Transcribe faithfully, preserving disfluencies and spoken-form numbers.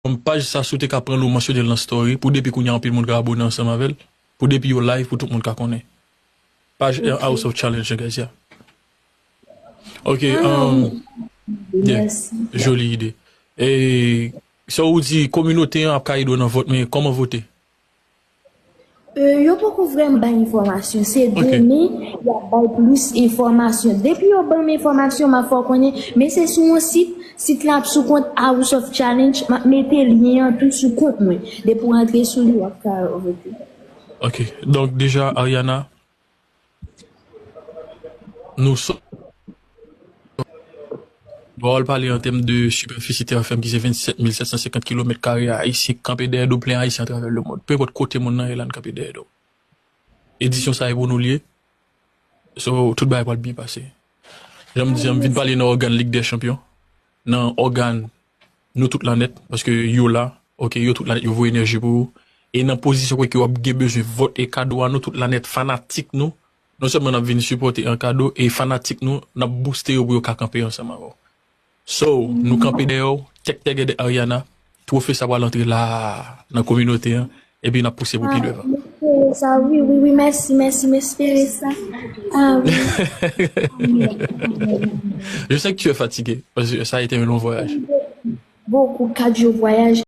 Paj sa, si w te ka pran l, ou mansyone l nan story, pou depi kounye a anpil moun ka abone ansanm avè l, pou depi yo live, pou tout moun ka konnen. Paj House of Challenge, guys, yeah. Ok, um, yeah, joli ide. E sa w di, kominote an ap ka ede w nan vòt, men kòman vote? Yo poko vrèman bay enfòmasyon. Se demen y ap bay plis enfòmasyon. Depi yo ban m enfòmasyon, m ap fè w konnen. Men se sou yon sit, sit la ap sou kont House of Challenge. M ap mete lyen an tou sou kont mwen. Depi w antre sou li, w ap ka vote. Ok. Donk, deja, Ariana, nou sot Bò al pale an tèm de sipèfisi tè fèm ki se vennsèt mil sèt san senkant kilomèt kare ayisyen k kanpe dèyè do plen ayisyen atravè lemonn. Penpòt kote moun nan ye la, n kanpe dèyè do. Edisyon sa e pou nou l ye. So, tout bagay pral byen pase. Jan m di, an m vin pale nan ògàn Lig dè Chanpyon, nan ògàn nou tout la nèt, paske yo la, ok, yo tout la nèt, yo voye enèji pou ou. E nan pozisyon kote ke w ap gen bezwen vòt e kado a, nou tout la nèt, fanatik nou, non sèlman n ap vin sipòte an kado, e fanatik nou, n ap booste yo pou yo ka kanpe ansanm avè w. So, nou kanpe dèyè w, tèk tègè dèyè Ariana, twofe sa pral antre la nan kominote an, epi n ap pouse pou pi devan. Sa, wi, wi, wi, mèsi, mèsi, m espere sa. Ah, wi. Je sais que tu es fatigué, parce que ça a été un long voyage. Beaucoup, quatre jours voyage.